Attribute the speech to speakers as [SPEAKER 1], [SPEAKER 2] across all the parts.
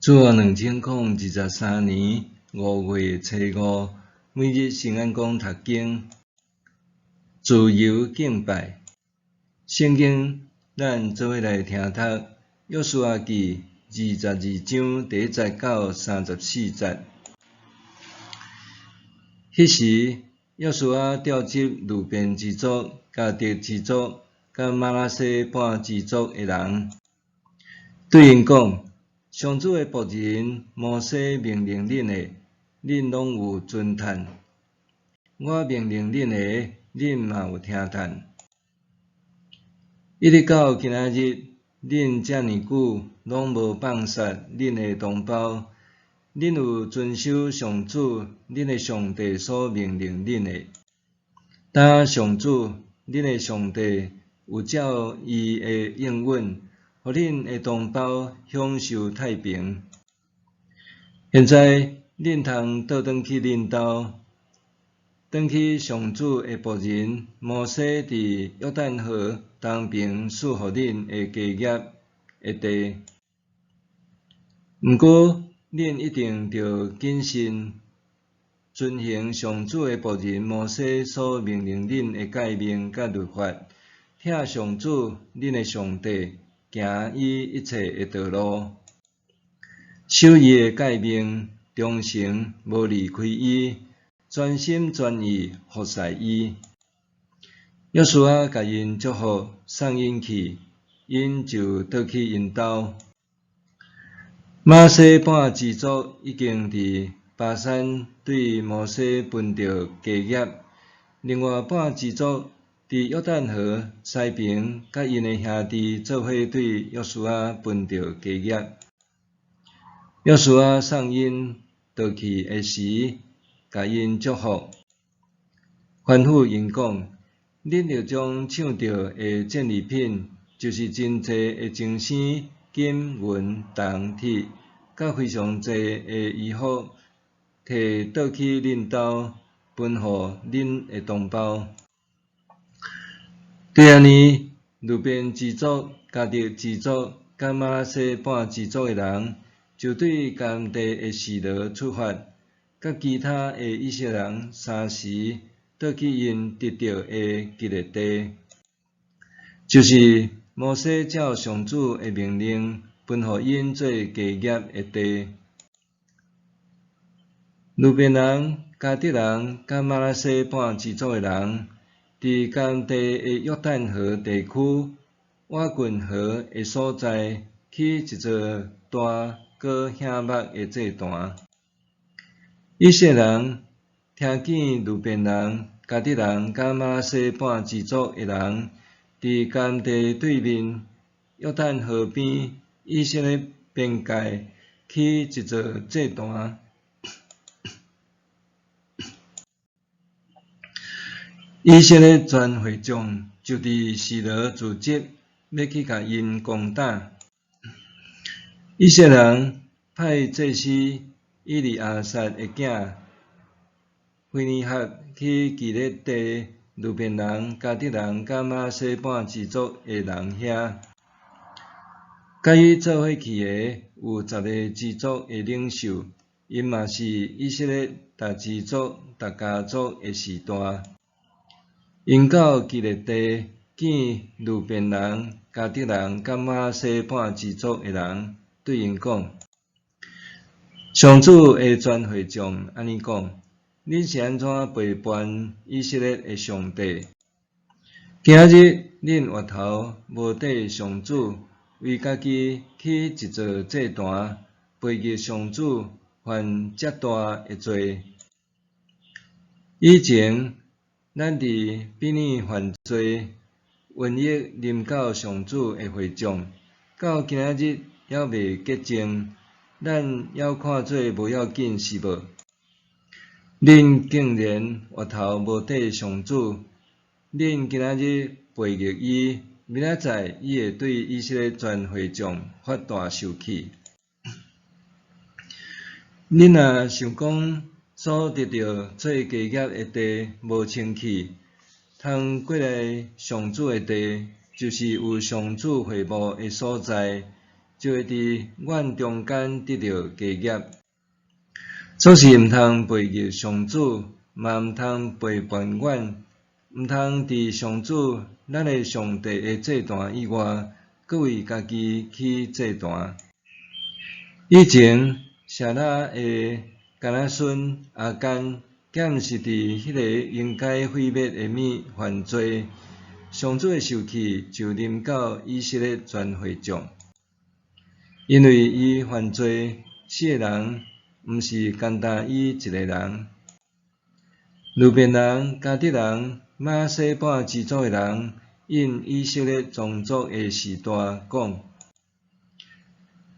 [SPEAKER 1] 主後2023年5月初五，每日聖安講讀經，自由敬拜。聖經，咱做伙來聽讀《約書亞記》22章第1節到34節。彼時，約書亞召集流便支族、迦得支族、佮瑪拿西半支族的人，對𪜶講：上主的僕人摩西命令恁的，恁攏有遵趁；我命令恁的，恁嘛有聽趁。一直到今仔日，恁遮爾久攏無放殺恁的同胞，恁有遵守上主恁的上帝所命令恁的。當上主恁的上帝有照伊的應允，予恁的同胞享受太平。現在恁通倒轉去恁兜，轉去上主的僕人摩西佇約旦河東爿賜予恁的家業的地。毋過，恁一定著謹慎遵行上主的僕人摩西所命令恁的誡命佮律法，疼上主恁的上帝，行伊一切的道路，守伊的誡命，忠誠無離開伊，全心全意服侍伊。約書亞共𪜶祝福，送𪜶去，𪜶就倒去𪜶兜。瑪拿西半支族已經佇巴珊對摩西分著家業，另外半支族佇約旦河西爿，佮𪜶的兄弟做伙對約書亞分著家業。約書亞送𪜶倒去的時，共𪜶祝福，吩咐𪜶講：恁著將搶著的戰利品，就是真濟的精牲、金銀銅鐵，佮非常濟的衣服，提倒去恁兜，分予恁的同胞。對按呢，流便支族、迦得支族、佮瑪拿西半支族的人，就對迦南地的示羅出發，佮其他的以色列人相時，倒去𪜶得著的基列地，就是摩西照上主的命令分予𪜶做家業的地。流便人、迦得人、佮瑪拿西半支族的人，佇迦南地的約旦河地區，倚近河的所在，起一座大閣顯目的祭壇。以色列人聽見流便人、迦得人、佮瑪拿西半支族的人，佇迦南地對面約旦河邊以色列邊界起一座祭壇。以色列全會眾就佇示羅聚集，欲去共𪜶攻打。以色列人派祭司以利亞撒的囝非尼哈去基列地流便人、迦得人、佮瑪拿西半支族的人遐。佮伊做伙去的有十个支族的領袖，𪜶嘛是以色列逐支族、逐家族的序大。𪜶到基列地，見流便人、迦得人、佮瑪拿西半支族的人，對𪜶講：上主的全會眾按呢講：恁是按怎背叛以色列的上帝？今仔日恁回頭無綴上主，為家己起一座祭壇，背逆上主，犯遮大的罪。以前咱佇毗珥犯罪，瘟疫臨到上主的會眾，到今仔日猶未潔淨，咱猶看做無要緊是無？恁竟然回頭無綴上主，恁今仔日背逆伊，明仔載伊會對以色列全會眾發大受氣。恁若想講所得著做家業的地無清氣，通過來上主的地，就是有上主會幕的所在，就會佇阮中間得著家業。總是毋通背逆上主，嘛毋通背叛阮，毋通佇上主咱的上帝的祭壇以外，閣為家己起祭壇。以前舍拉的迦拿孫亞干，敢毋是佇彼个應該毀滅的物犯罪，上主的受氣就臨到以色列全會眾，因為伊犯罪死的人，毋是單單伊一个人。流便人、迦得人、瑪拿西半支族的人，應以色列宗族的序大講：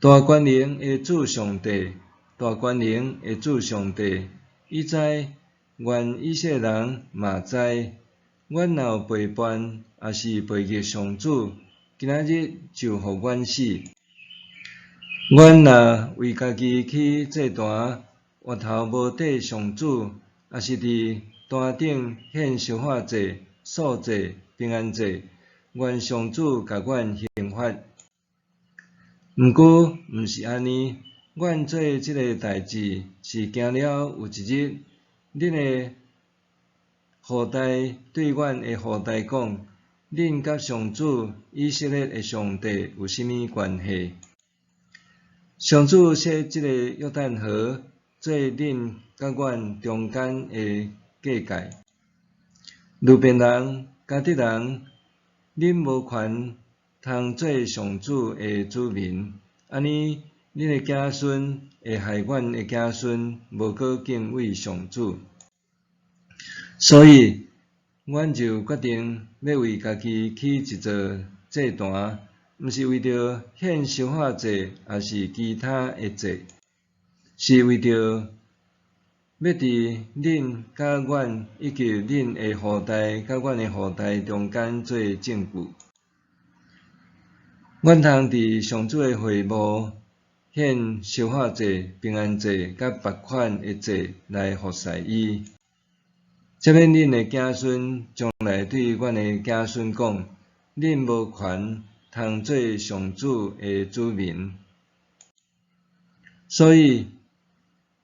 [SPEAKER 1] 大權能的主上帝，大權能的主上帝，伊知，願以色列人嘛知，阮若有背叛，抑是背逆上主，今仔日就予阮死。阮若為家己起祭壇，越頭無綴上主，抑是佇壇頂獻燒化祭、素祭、平安祭，願上主共阮刑罰。毋過毋是按呢，阮做這个代誌，是驚了有一日，恁的後代對阮的後代講：恁佮上主以色列的上帝有啥物關係？上主設這个約旦河做恁佮阮中間的界界。流便人、迦得人，恁無權通做上主的子民，按呢，恁的子孫會害阮的子孫無閣敬畏上主。所以，阮就決定欲為家己起一座祭壇，毋是為著獻燒化祭，抑是其他的祭，是為著欲佇恁佮阮以及恁的後代佮阮的後代中間做證據。阮通佇上主的會幕獻燒化祭、平安祭佮別款的祭來服侍伊。才免恁的子孫將來對阮的子孫講：恁無權通做上主的子民。所以，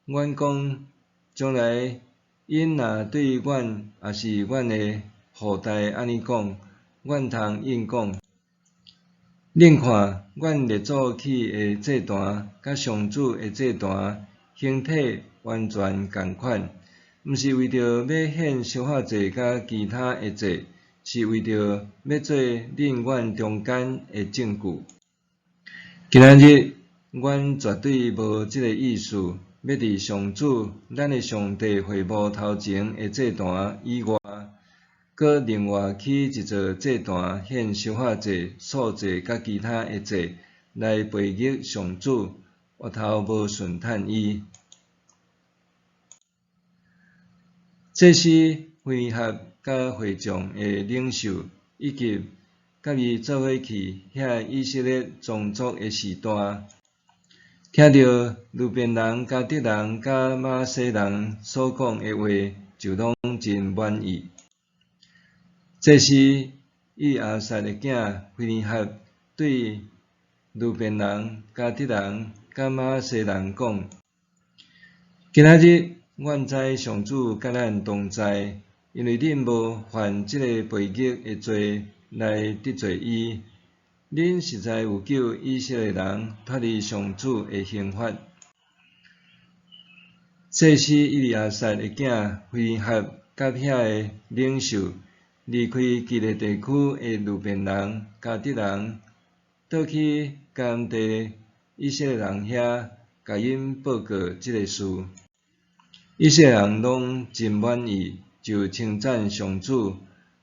[SPEAKER 1] 阮講，將來𪜶若對阮抑是阮的後代按呢講，阮通應講：恁看，阮列祖起的祭壇，佮上主的祭壇形體完全仝款，毋是為著欲獻燒化祭佮其他的祭，是為著欲做恁阮中間的證據。今仔日，阮絕對無這个意思，欲佇上主咱的上帝會幕頭前的祭壇以外，閣另外起一座祭壇獻燒化祭、素祭佮其他的祭，來背逆上主，越頭無順趁伊。祭司非尼哈佮會眾的領袖，以及佮伊做伙去遐以色列宗族的序大，聽著流便人、迦得人、佮瑪拿西人所講的話，就攏真滿意。祭司以利亞撒的囝非尼哈對流便人、迦得人、佮瑪拿西人講：今仔日，阮知上主佮咱同在，因為恁無犯這个背逆的罪來得罪伊，恁實在有救以色列人脫離上主的刑罰。祭司以利亞撒的囝非尼哈佮遐个領袖離開基列地區的流便人、迦得人，倒去迦南地以色列人遐，共𪜶報告這个事。以色列人攏真滿意，就稱讚上主，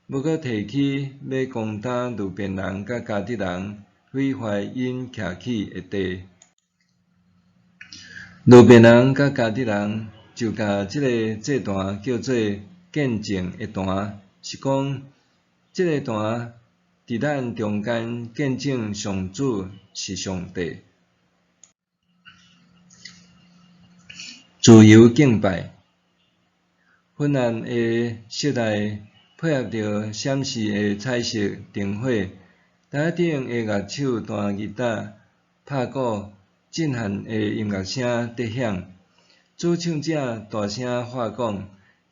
[SPEAKER 1] 無閣提起欲攻打流便人佮迦得人，毀壞𪜶徛起的地。流便人佮迦得人就共這个祭壇叫做見證的壇，是講這个壇佇咱中間見證上主是上帝。自由敬拜，昏暗的室內配合著閃爍的彩色燈火，台仔頂的樂手彈吉他，拍鼓震撼的音樂聲得響，主唱者大聲喊講：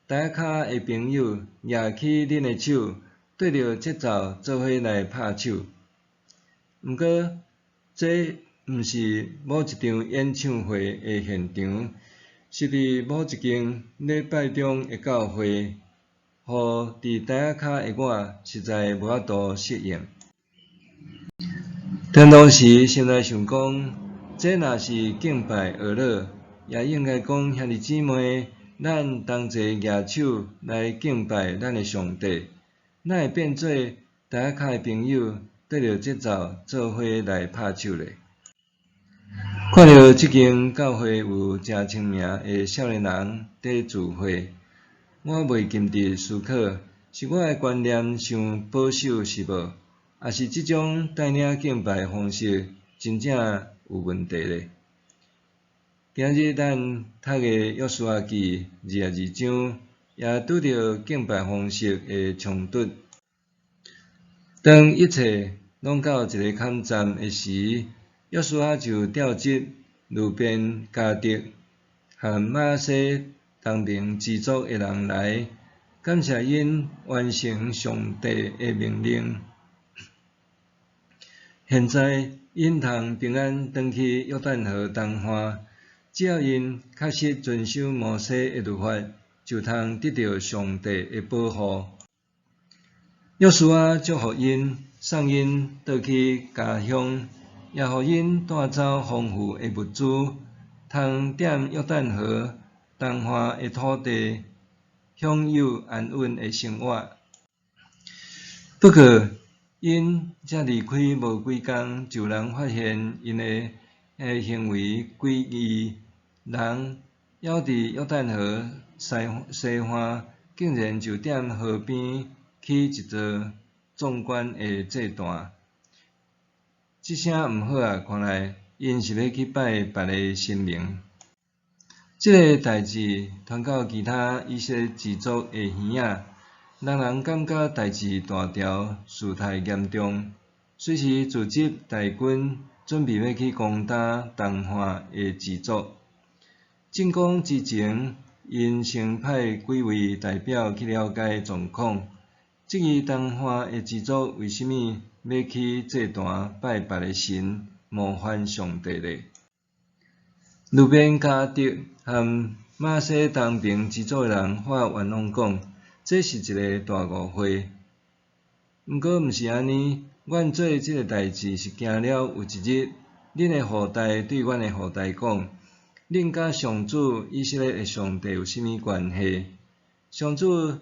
[SPEAKER 1] 台仔跤的朋友，舉起恁的手，對著節奏做伙來拍手。毋過，這毋是某一場演唱會的現場，是佇某一間禮拜中的教會，予佇台仔跤的我實在無法度適應。當當時心內想講，這若是敬拜阿樂，也應該講兄弟姊妹，咱同齊舉手來敬拜咱的上帝，哪會變做台仔跤的朋友對著節奏做伙來拍手咧？看著這間教會有誠出名的少年人佇聚會，我袂禁佇思考，是我的觀念傷保守是無？抑是這種帶領敬拜方式真正有問題咧？今日咱讀的約書亞記22章，也拄著敬拜方式的衝突。當一切攏到一个坎站的時，約書亞就召集流便、迦得和瑪拿西同盟支族的人來，感謝𪜶完成上帝的命令。現在𪜶通平安轉去約旦河東岸，只要𪜶確實遵守摩西的律法，就通得著上帝的保護。約書亞祝福𪜶，送𪜶倒去家鄉，也予𪜶帶走豐富的物資，通踮約旦河東岸的土地享有安穩的生活。不過，𪜶才離開無幾工，就有人發現𪜶的行為詭異，人猶佇約旦河西岸，竟然就踮河邊起一座壯觀的祭壇。這聲毋好啊！看來𪜶是欲去拜別个神明。這个代誌傳到其他以色列支族的耳仔，人人感覺代誌大條，事態嚴重，隨時組織大軍，準備欲去攻打東岸的支族。進攻之前，𪜶先派幾位代表去了解狀況，質疑東岸的支族為啥物欲起祭壇拜別个神，冒犯上帝咧？流便、迦得和瑪拿西同盟支族的人發願望講，這是一个大誤會。毋過毋是按呢，阮做這个代誌是驚了有一日，恁的後代對阮的後代講：恁佮上主以色列的上帝有啥物關係？上主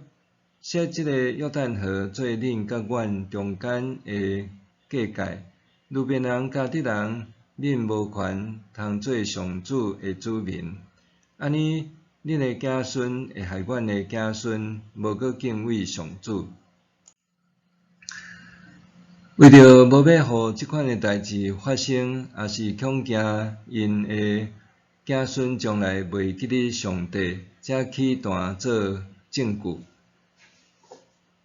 [SPEAKER 1] 設這个約旦河做恁佮阮中間的界界。流便人、迦得人，恁無權通做上主的子民。按呢，恁的子孫會害阮的子孫無閣敬畏上主。為著無欲予這款的代誌發生，抑是恐驚𪜶的子孫將來袂記得上帝，才起壇做證據。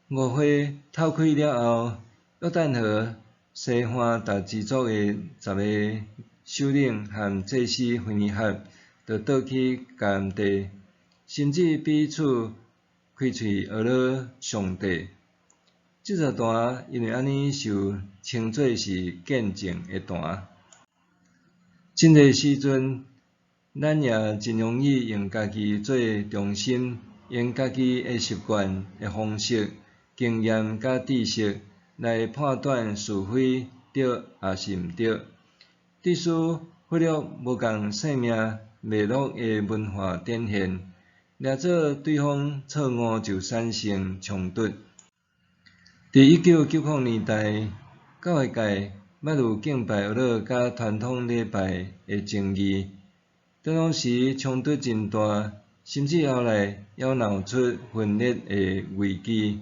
[SPEAKER 1] 誤會透開了後，約旦河西岸逐支族的十个首領和祭司非尼哈，就倒去迦南地，甚至彼此開喙呵咾上帝。這座壇因為按呢受稱做是見證的壇。真濟時陣，咱也真容易用家己做中心，用家己的習慣的方式、經驗佮知識來判斷是非對抑是毋對，致使忽略無仝生命脈絡的文化展現，掠做對方錯誤就產生衝突。佇1990年代，教會界捌有敬拜呵咾佮傳統禮拜的爭議，當時衝突真大，甚至後來猶鬧出分裂的危機。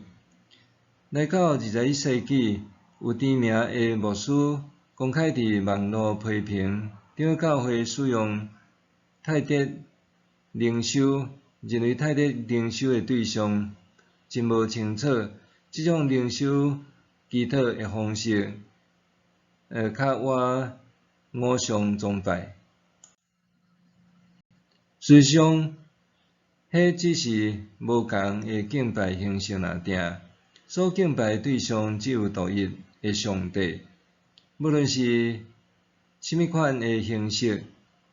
[SPEAKER 1] 來到21世紀，有知名的牧師公開佇網路批評長教會使用泰德靈修，認為泰德靈修的對象真無清楚，這種靈修祈禱的方式，較倚偶像崇拜。事實上，彼只是無仝的敬拜形式爾定，所敬拜的對象只有獨一的上帝。無論是啥物款的形式，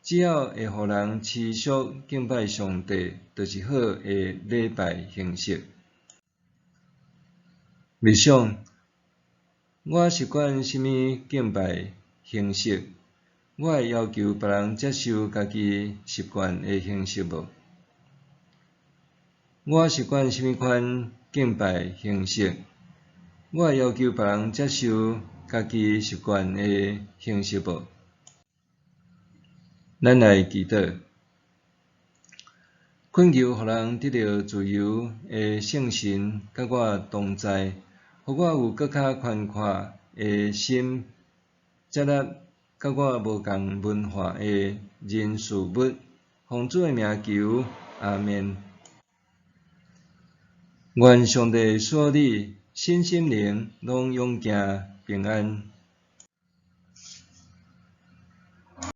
[SPEAKER 1] 只要會予人持續敬拜上帝，就是好的禮拜形式。默想，我習慣啥物敬拜形式？我會要求別人接受家己習慣的形式無？我習慣啥物款敬拜形式？我會要求別人接受家己習慣的形式無？咱來祈禱，懇求予人得著自由的聖神佮我同在，予我有閣較寬闊的心，接納佮我無仝文化的人事物。奉主的名求，阿們。願上帝賜予你身心靈攏勇健平安。